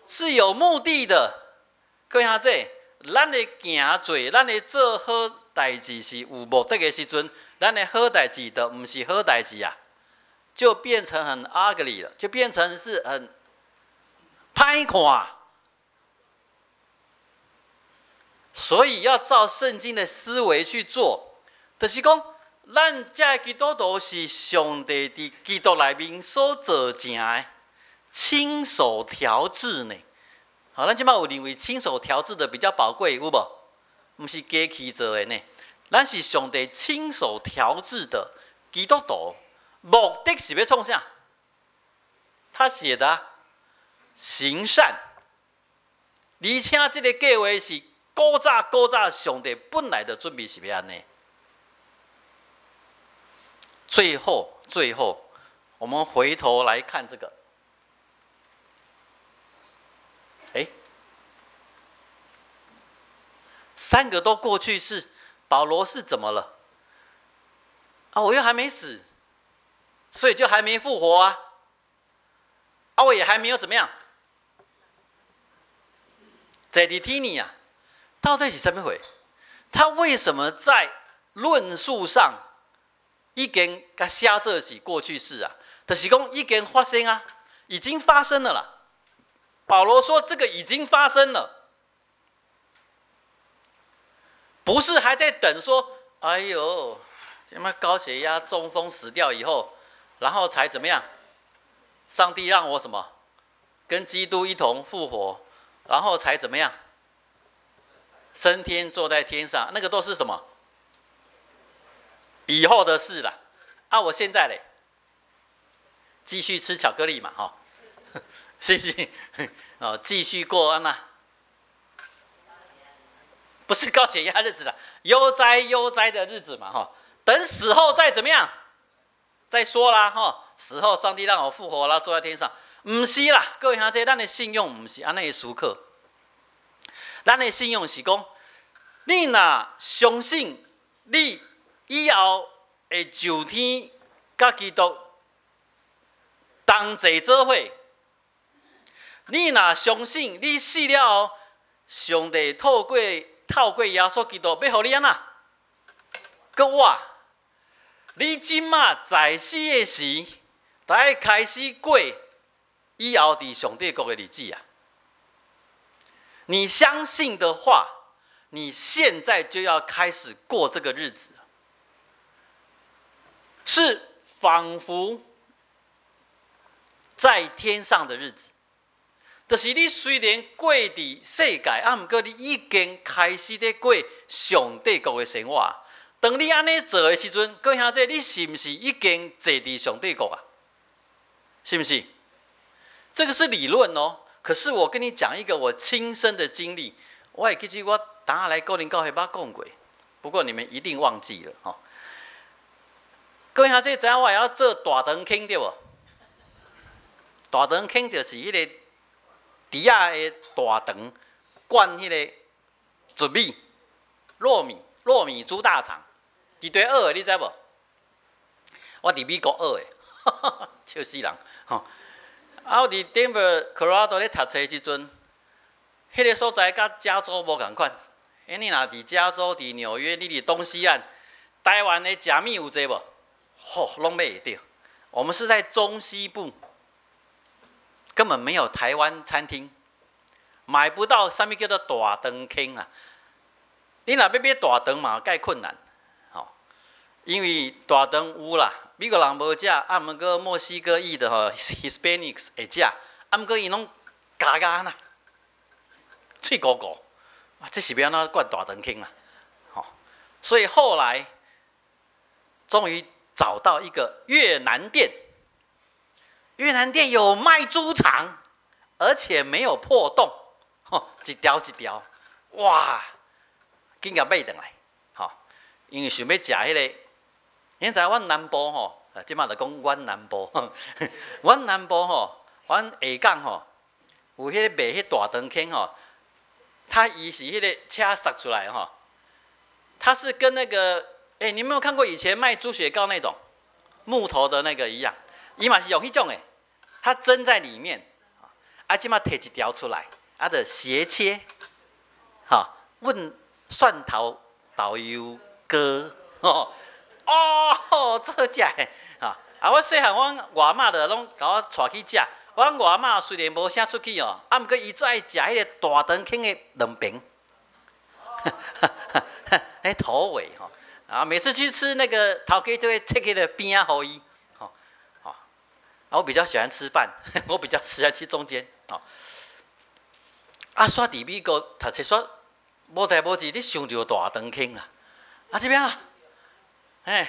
是有目的的。各位兄弟，咱的行做，咱的做好代誌是有目的的時陣，咱的好代誌就毋是好代誌啊，就變成很 ugly 了，就變成是很歹看。所以要照聖經的思維去做，就是講，咱這基督徒是上帝佇基督內面所造成的，親手調製呢。好，咱這擺有認為親手調製的比較寶貴，有無？毋是機器做的呢。咱是上帝親手調製的基督徒，目的是欲創啥？他寫的啊，行善。而且這个計劃是古早古早上帝本來就準備是欲按呢。最後，最後，我們回頭來看這個。哎，三個都過去式，保羅是怎麼了？啊，我又還沒死，所以就還沒復活啊。啊，我也還沒有怎麼樣。坐佇天裡啊，到底是啥物貨？他為什麼在論述上已經共寫做是過去式啊？就是講已經發生啊，已經發生了啦。保羅說：“這個已經發生了，不是還在等說，哎呦，這麼高血壓中風死掉以後，然後才怎麼樣？上帝讓我什麼，跟基督一同復活，然後才怎麼樣？升天坐在天上，那個都是什麼？以後的事了。啊，我現在嘞，繼續吃巧克力嘛，哈。”是不是？哦，繼續過按呢？不是高血壓日子了，悠哉悠哉的日子嘛，哈。等死後再怎麼樣，再說啦，哈。死後上帝讓我復活了，坐在天上。毋是啦，各位兄弟，咱的信仰毋是按呢思考。咱的信仰是講，你若相信你以後會上天，佮基督同坐做伙。你若相信你死了後，上帝透過耶穌基督欲予你按怎？閣活，你這馬在世的時，就愛開始過以後佇上帝國的日子啊！你相信的話，你現在就要開始過這個日子，是仿佛在天上的日子。就是你雖然過佇世界，啊，毋過你已經開始咧過上帝國的生活。當你按呢做的時陣，各位兄弟，你是毋是已經坐佇上帝國啊？是毋是？這個是理論哦。可是我跟你講一個我親身的經歷，我會記得我當下來高林教會捌講過，不過你們一定忘記了吼。各位兄弟，知影我會曉做大腸圈對無？大腸圈就是彼個豬仔的大腸灌彼个糯米、糯米、糯米豬大腸，佇佗學的，你知無？我佇美國學的，笑死人吼！啊，我佇 Denver, Colorado 咧讀冊時陣，彼个所在佮加州無仝款。因你若佇加州、佇紐約，你佇東西岸，台灣的食物有濟無？吼，攏買會著。我們是在中西部，根本沒有台灣餐廳，買不到啥物叫做大腸圈啊！你若欲買大腸嘛，蓋困難，吼，因為大腸有啦，美國人無食，啊，毋過墨西哥裔的吼，Hispanics 會食，啊，毋過𪜶攏咬咬啦，喙糊糊，啊，這是欲按怎灌大腸圈啊？吼，所以後來終於找到一個越南店。越南店有賣豬腸，而且沒有破洞，吼，一條一條，哇，緊共買轉來，吼，因為想欲食彼个，你知阮南部吼，啊，這馬就講阮南部，阮南部吼，阮下港吼，有彼個賣彼大腸圈吼，它伊是彼個車捒出來吼，它是跟那個，欸，你有沒有看過以前賣豬血糕那種木頭的那個一樣？伊嘛是用彼種的，它蒸在裡面，啊，這馬提一條出來，啊，就斜切，吼，溫蒜頭豆油糕，吼，哦，足好食的，吼，啊，我細漢阮外媽就攏共我帶去食。阮外媽雖然無啥出去哦，啊，毋過伊最愛食彼个大腸囥的兩爿，彼頭尾吼，啊，每次去吃那個頭家就會切彼個邊仔予伊，吼，吼，啊，我比較喜歡吃飯，我比較喜歡吃中間，吼。啊，煞佇美國讀冊，煞無代無誌，你想著大腸囥啦，啊，這邊啦，嘿。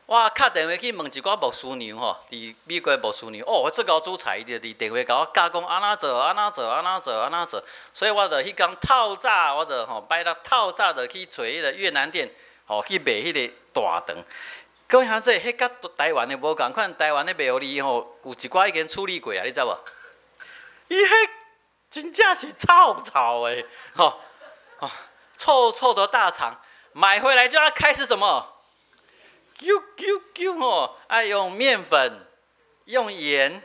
我敲電話去問一寡牧師娘吼，佇美國牧師娘，哦，足𠢕煮菜，伊就佇電話共我教講按怎做，按怎做，按怎做，按怎做。所以我就彼工透早，我就吼拜六透早就去揣彼个越南店，吼去買彼个大腸。各位兄弟，彼佮台灣的無仝款，台灣咧賣予你吼，有一寡已經處理過啊，你知無？伊彼真正是臭臭的，吼，臭臭的大腸，買回來就要開始什麼？揪揪揪吼，愛用麵粉，用鹽，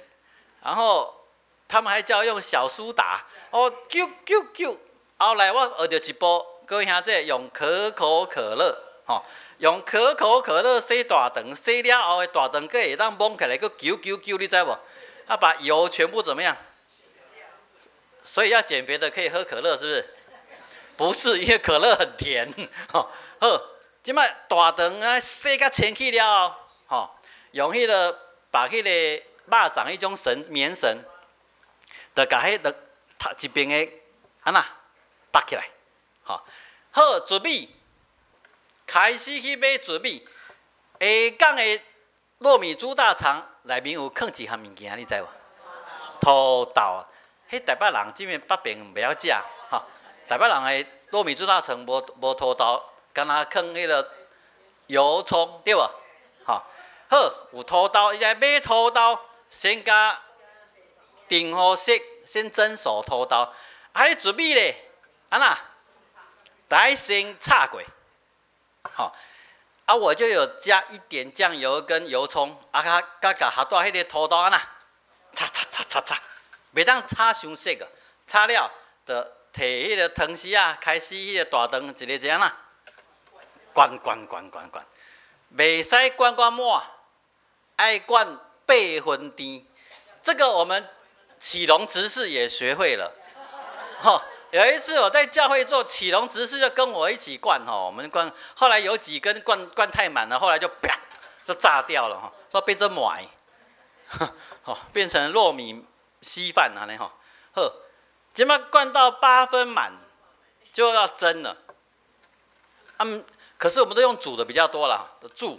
然後他們還叫用小蘇打，哦，揪揪揪。後來我學著一步，各位兄弟用可口可樂，吼，用可口可樂洗大腸，洗了後的大腸閣會當摸起來，閣揪揪揪，你知無？啊，把油全部怎麼樣？所以要減肥的可以喝可樂，是不是？不是，因為可樂很甜。吼，好。這擺大腸啊洗甲清氣了後，吼，用彼个把彼個肉粽彼種繩棉繩，就共彼兩頭一邊的按怎縛起來，吼，好，糯米，開始去買糯米。下港的糯米豬大腸內面有囥一項物件，你知無？土豆，彼台北人這邊北邊袂曉食，吼，台北人的糯米豬大腸無土豆。敢若囥彼个油蔥對無？吼，好，有土豆，伊來買土豆，先共定予熟，先蒸熟土豆。啊，彼糯米咧，按怎？得先炒過，吼。啊，我就有加一點醬油跟油蔥，啊，較佮共合帶彼个土豆按怎？炒炒炒炒炒，袂當炒傷熟個，炒了就提彼个湯匙仔，開始彼個大腸一个一個按怎？灌灌灌灌灌，袂使灌灌滿，愛灌八分甜。這個我們啟龍執事也學會了。吼，有一次我在教會做啟龍執事，就跟我一起灌吼，我們灌，後來有幾根灌灌太滿了，後來就啪就炸掉了哈，說變成糜，吼，變成糯米稀飯按呢吼。好，這擺灌到八分滿就要蒸了。嗯。可是我們都用煮的比較多啦，煮，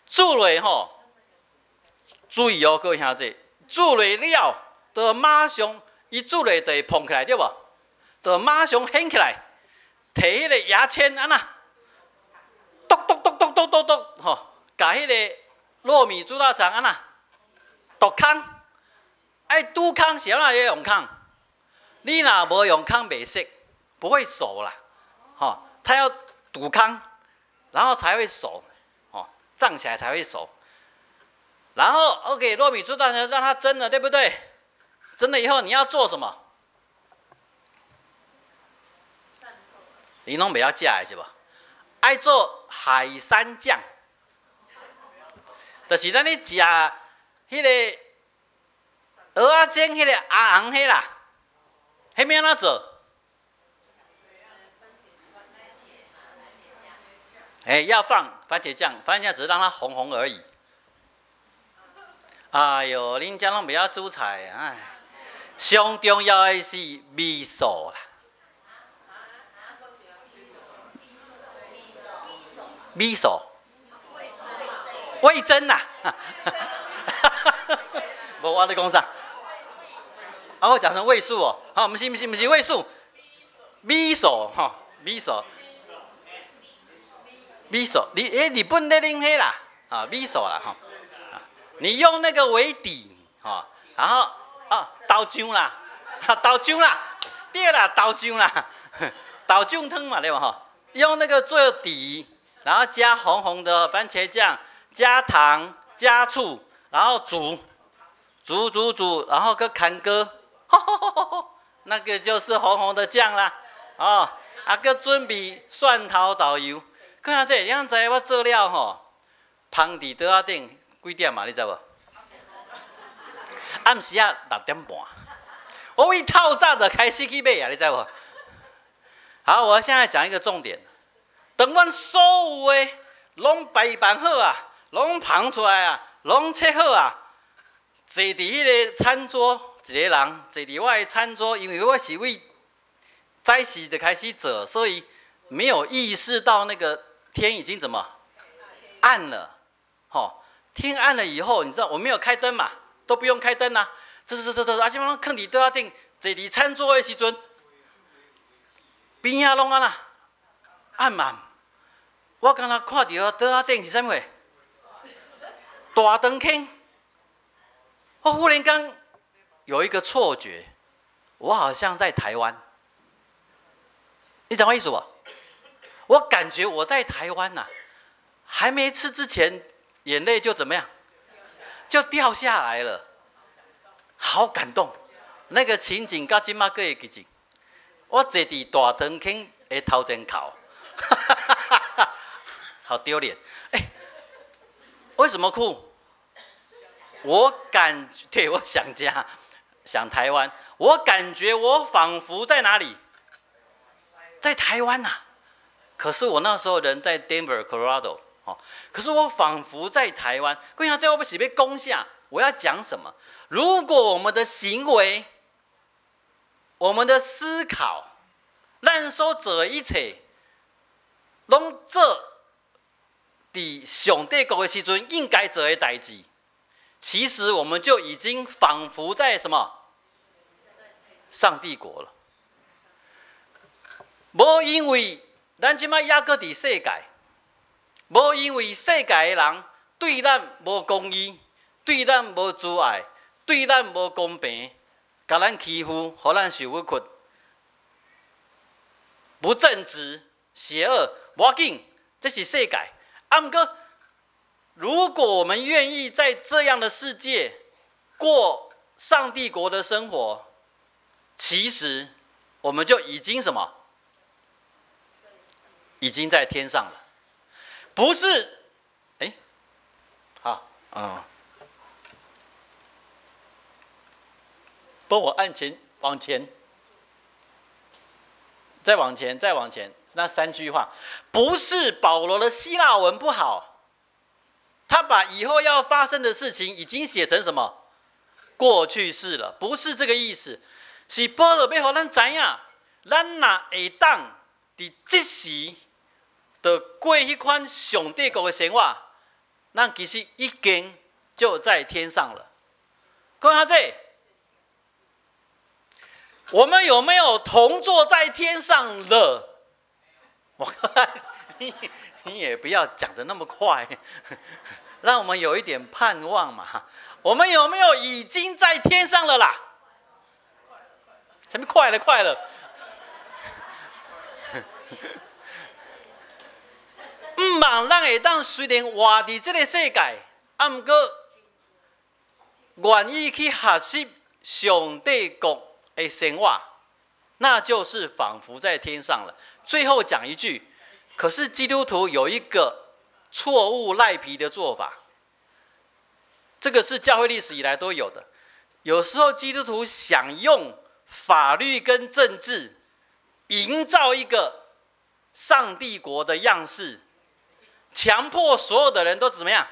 煮落吼，注意哦，各位兄弟，煮落了，就馬上伊煮落就會膨起來，對無？就馬上掀起來，提彼个牙籤按怎，篤篤篤篤篤篤篤，吼，共彼个糯米豬大腸按怎，篤空，愛拄空是按怎用空？你若無用空袂熟，不會熟啦，吼，它要拄空。然後才會熟，哦，脹起來才會熟。然後，OK，糯米豬大腸讓它蒸了，對不對？蒸了以後你要做什麼？你攏袂曉食的是無？愛做海山醬，就是咱咧食彼个蚵仔煎，彼个阿紅彼啦，彼欲按怎做？哎，要放番茄醬，番茄醬只是讓它紅紅而已。哎喲，恁遮攏袂曉煮菜，哎，上重要的是味素啦。味素，味噌啦。無我咧講啥？啊，我講成味素哦。好，毋是毋是毋是味素，味素吼，味素。味素，你欸，日本咧啉彼啦，啊，味素啦吼，你用那個為底，吼，然後啊，豆漿啦，豆漿啦，對啦，豆漿啦，豆漿湯嘛對無吼，用那個做底，然後加紅紅的番茄醬，加糖，加醋，然後煮，煮煮煮，然後閣牽鍋，那個就是紅紅的醬啦。哦，啊，閣準備蒜頭豆油。看下這，你知我做了吼，芳佇桌仔頂幾點嘛？你知無？暗時仔6點半，我為透早就開始去買啊！你知無？好，我現在講一個重點。當阮所有的攏擺辦好啊，攏捧出來啊，攏切好啊，坐佇彼个餐桌，一个人坐佇我的餐桌，因為我是為早時就開始做，所以沒有意識到那個天已經怎麼暗了。吼，天暗了以後，你知道我沒有開燈嘛，都不用開燈啦。這這這這，啊，這擺囥佇桌仔頂，坐佇餐桌的時陣，邊仔攏按怎暗暗。我敢若看著桌仔頂是啥物貨？大腸圈。我忽然間有一個錯覺，我好像在台灣。你知我意思無？我感覺我在台灣吶，還沒吃之前，眼淚就怎麼樣，就掉下來了，好感動。那個情景到這馬閣會記得。我坐佇大腸圈的頭前哭，好丟臉。哎，為什麼哭？我感對我想家，想台灣。我感覺我仿佛在哪裡？在台灣吶。可是我那時候人在 Denver, Colorado。哦，可是我仿佛在台灣。各位，這我欲是欲講啥，我要講什麼？如果我們的行為、我們的思考，咱所做的一切，攏做佇上帝國的時陣應該做的代誌，其實我們就已經仿佛在什麼上帝國了。無因為咱這擺猶閣佇世界，無因為世界的人對咱無公義，對咱無慈愛，對咱無公平，共咱欺負，予咱受委屈，不正直、邪惡，無要緊，這是世界。啊，毋過，如果我們願意在這樣的世界過上帝國的生活，其實我們就已經什麼？已經在天上了。不是，哎，好，嗯，幫我按前，往前，再往前，再往前，那三句話，不是保羅的希臘文不好，他把以後要發生的事情已經寫成什麼過去式了，不是這個意思，是保羅欲予咱知影，咱若會當佇這時就過彼款上帝國的生活，咱其實已經就在天上了。講下這，我們有沒有同坐在天上了？我你也不要講得那麼快，讓我們有一點盼望嘛。我們有沒有已經在天上了啦？什麼快了快了？毋望咱會當雖然活佇這個世界，啊，毋過願意去學習上帝國的生活，那就是仿佛在天上了。最後講一句，可是基督徒有一個錯誤賴皮的做法，這個是教會歷史以來都有的。有時候基督徒想用法律跟政治營造一個上帝國的樣式，強迫所有的人都怎麼樣，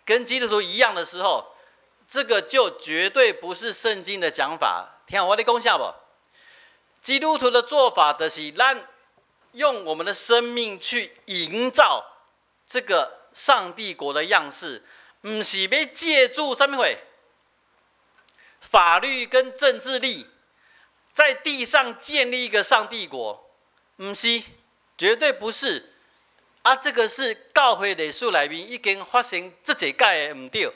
跟基督徒一樣的時候，這個就絕對不是聖經的講法。聽我咧講啥無？基督徒的做法就是咱用我們的生命去營造這個上帝國的樣式，毋是欲借助啥物貨？法律跟政治力，在地上建立一個上帝國，毋是，絕對不是。啊，這個是教會歷史內面已經發生這濟擺的毋對，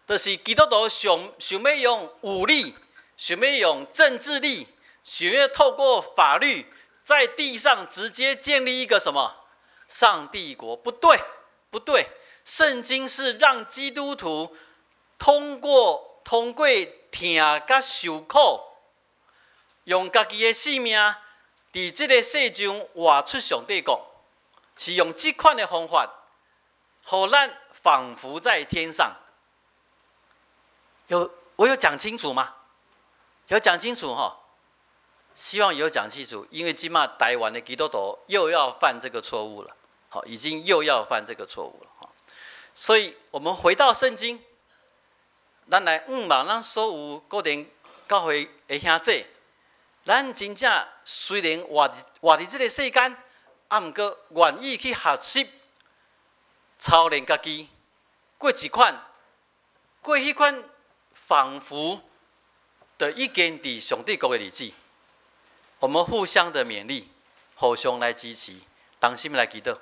就是基督徒想想欲用武力，想欲用政治力，想欲透過法律在地上直接建立一個什麼上帝國？不對，不對。聖經是讓基督徒通過疼佮受苦，用家己的性命，佇這个世上活出上帝國，是用這款的方法，予咱仿佛在天上。有我有講清楚嗎？有講清楚哈？希望有講清楚，因為這馬台灣的基督徒又要犯這個錯誤了，好，已經又要犯這個錯誤了。所以，我們回到聖經，咱來向望咱所有固定教會的兄弟，咱真正雖然活佇這个世間，啊，毋過願意去學習操練家己，過一款，過彼款仿佛的已經佇上帝國的日子。我們互相的勉勵，互相來支持，同心來祈禱。